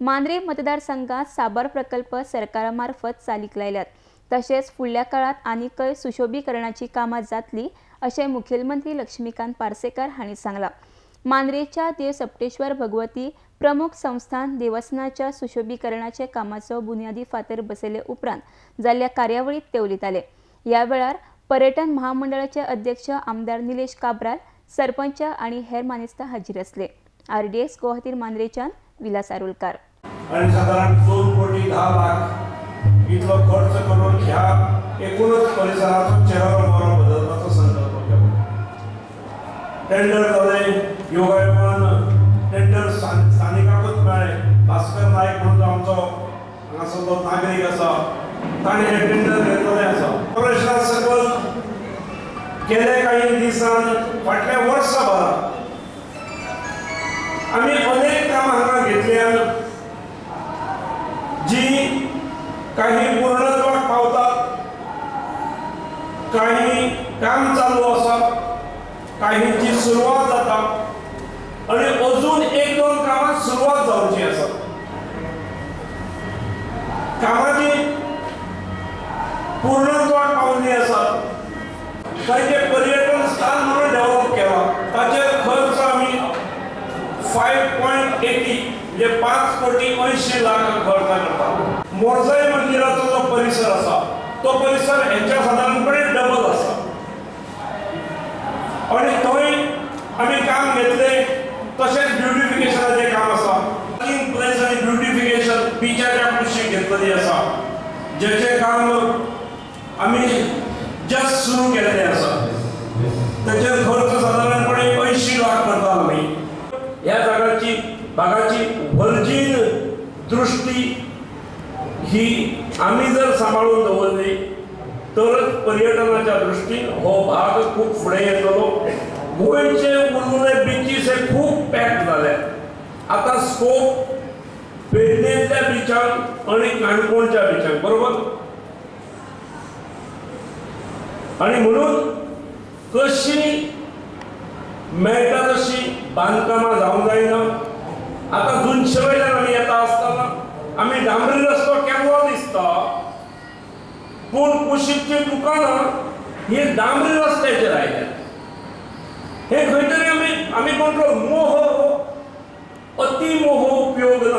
मांद्रे मतदारसंघात साबार प्रकल्प सरकारा मार्फत चालीक लायल्यात. तशेंच फुडल्या काळात आनीकय सुशोभीकरणाची कामां जातली अशें मुखेलमंत्री लक्ष्मीकांत पार्सेकर हांणी सांगलां. मांद्रेच्या देव सप्टेश्वर भगवती प्रमुख संस्थान देवस्थानाच्या सुशोभीकरणाच्या कामाचो बुन्यादी फातर बसयले उपरांत जाल्ल्या कार्यावळीत ते उलयताले. ह्या वेळार पर्यटन महामंडळाचे अध्यक्ष आमदार निलेश काब्राल, सरपंच आनी हेर मानेस्त हाजीर आसले. आरडीएक्स गोवा मांद्रेच्यान विलास आरोलकार. आणि साधारण 2 कोटी 10 लाख इतलो खर्च करून ह्या एकूणच परिसराचो चेहरो बरो बदलपाचो संकल्प केलो. टेंडर जाले, योगायोगान टेंडर स्थानिकाकूच मेळ्ळें. भास्कर नायक म्हणून आमचो हांगासरलो नागरीक आसा, ताणें हें टेंडर घेतलेलें आसा. कॉर्पोरेशना सकयल गेले काही दिसान फाटल्या वर्सभरात आमी अनेक कामां हांगा घेतल्यान जी काही पूर्णत्वाक पावतात, काही काम चालू आसा, काहींची सुरवात जाता आणि अजून 1-2 कामां सुरवात जावची आसा. कामाची पूर्णत्वाक पावली आसा. तांचे पर्यटन स्थान म्हणून डेव्हलप केला, ताचेर खर्च आमी 5.80 म्हणजे 5 कोटी 80 लाख खर्च करता. मोरजाई मंदिराचो जो परिसर आसा तो परिसर हेच्या सादारणपणे डबल आसा आणि थंय आमी काम घेतले. तशेंच ब्युटिफिकेशनाचें काम आसा, पार्किंग प्लेस आनी ब्युटिफिकेशन बिचाच्या कुशीक घेतलेली आसा, जेचें काम आमी जस्ट सुरू केल्लें आसा. ताचेर खर्च सादारणपणे 80 लाख करता आमी. ह्या जागाची भागाची व्हर्जीन दृष्टी ही आमी जर सांबाळून दवरली तरच पर्यटनाच्या दृष्टीन हो भाग खूब फुडें येतलो. गोंयचे उरलेले बिचीस हे खूब पॅक जाले. आतां स्कोप पेडणेंतल्या बिचांक आनी काणकोणच्या बिचांक, बरोबर? आनी म्हणून कशी मेळटा तशी बांदकामां जावंक जायना. आतां जुनशे वयल्यान आमी येता आसतना आमी डांबरी रस्तो केल्लो दिसता, पूण कुशीकचीं दुकानां ही डांबरी रस्त्याचेर आयल्यात. हे खंय तरी आमी आमी कंट्रोल मोह, अति मोह उपयोग ना.